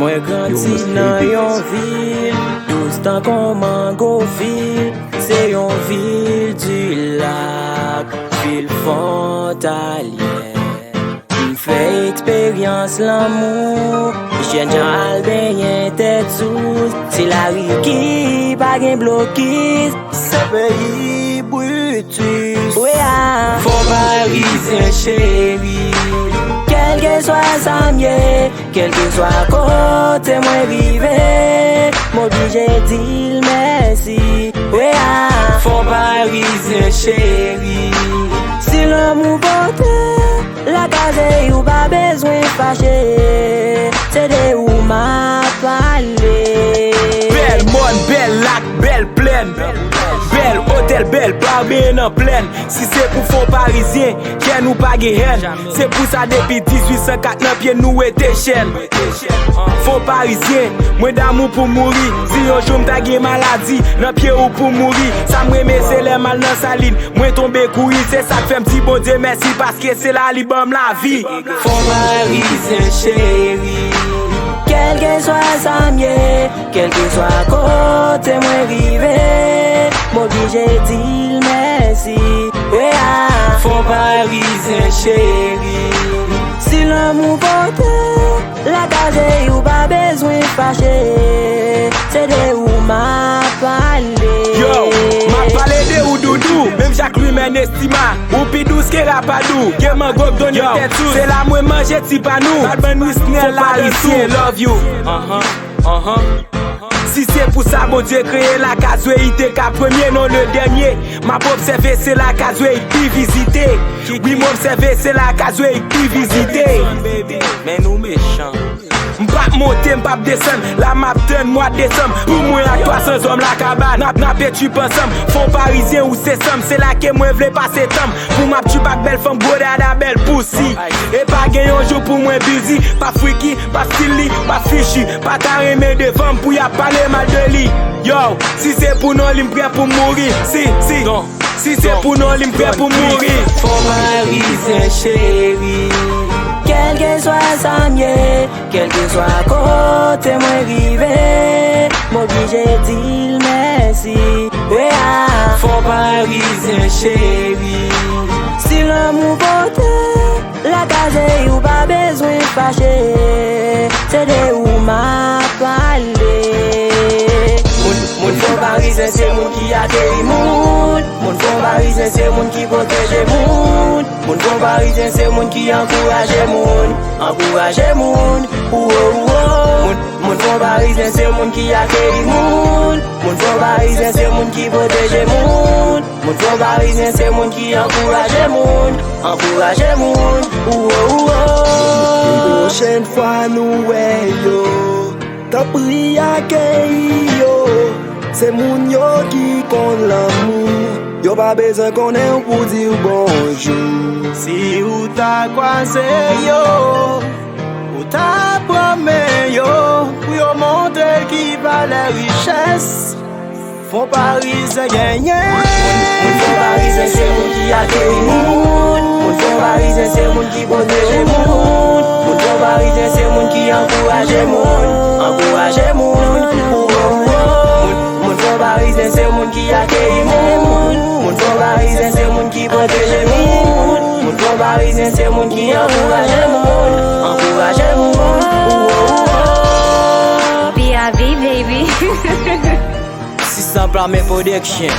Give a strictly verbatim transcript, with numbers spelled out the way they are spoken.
Mwen grandi nan yon vil dous tankou mango vil. Se yon vil di lak, vil fwontalyè. M fè eksperyans lanmou, jènjan al benyen tèt sou. Se lari ki pa gen blokis. Se peyi Brutus. Wi a. Fon Parizyen cheri. Kèlkeswa sa m ye, kèlkeswa kote mwen rive, m oblije di l mèsi. Wi a. Fon Parizyen cheri. Si lanmou pote, lakay ou pa bezwen fache. Se de ou m ap pale. Bèl mòn, bèl lak, bèl plèn. Bèl otèl, bèl bar benyen nan plèn. Si se pou Fon Parizyen, kè nou pa gen hèn. Se pou sa depi dizuit san kat nan pye nou rete chèn. Fon Parizyen, mwen damou pou mouri. Si yon jou m ta gen maladi, nan pye ou pou mouri. Sa m renmen se lè m al nan salin, mwen tonbe kouri. Se sa k fè m di Bondye mèsi paske se la li ban m lavi. Fon Parizyen cheri. Kèlkeswa sa m ye, kèlkeswa kote mwen rive, m oblije di l mèsi. Wi a. Fon Parizyen cheri. Si lanmou pote, lakay ou pa bezwen fache. Se de ou m ap pale. Yo, m ap pale de ou doudou, menm jan ak Lumen Estima. Ou pi dous ke rapadou, gen mango k donnen tèt sou. Se la mwen manje ti panou. Bad man Wisnel Fon Parizyen love you. Si se pou sa Bondye kreye lakay, li te ka premye, non le dènye. M ap obsève se lakay li pi vizite. Wi, m obsève se lakay li pi vizite. Men nou mechan. M p ap monte, m p ap desann. La m ap tann mwa desanm. Pou mwen ak twa san zòm la ka ba. N ap, n ap etchip ansanm. Fon Parizyen ou se sanm. Se la ke mwen vle pase tan m. Pou m ap tchip ak bèl fanm, gwo dada, bèl pousi. E pa gen yon jou pou mwen bizi. Pa friki, pa stil li, pa fichi. Pa ta renmen devan m pou y ap pale mal de li. Yo, si se pou non li, m prè pou mouri. Si, si. Si se pou non li, m prè pou mouri. Fon Parizyen cheri. Kèlkeswa sa m ye, kèlkeswa kote mwen rive, m oblije di l mèsi. Wi a. Fon Parizyen cheri. Si lanmou pote, lakay ou pa bezwen fache. Se de ou m ap pale. Moun, moun Fon Parizyen se moun ki akeyi moun. Moun Fon Parizyen se moun ki pwoteje moun. Moun Fon Parizyen se moun ki ankouraje moun. Ankouraje moun. Ou o ou o. Moun, moun Fon Parizyen se moun ki akeyi moun. Moun Fon Parizyen se moun ki pwoteje moun. Moun Fon Parizyen se moun ki ankouraje moun. Ankouraje moun. Ou o ou o. Pwochèn fwa nou wè yo, tanpri akeyi yo. Se moun yo ki konn lanmou. Yo pa bezwen konnen w pou di w bonjou. Si w ta kwaze yo, ou ta pran men yo, pou yo montre ki valè richès Fon Parizyen genyen. Moun Fon Parizyen se moun ki akeyi moun. Moun Fon Parizyen se moun ki pwoteje moun. Moun Fon Parizyen se moun ki ankouraje moun. Ankouraje moun. Ou o ou o. Moun, moun Fon Parizyen se moun ki akeyi moun. Moun Fon Parizyen se moun ki pwoteje moun. Moun Fon Parizyen se moun ki ankouraje moun. Ankouraje moun. Ou o ou o. P A V, baby. Sisan Plame Production.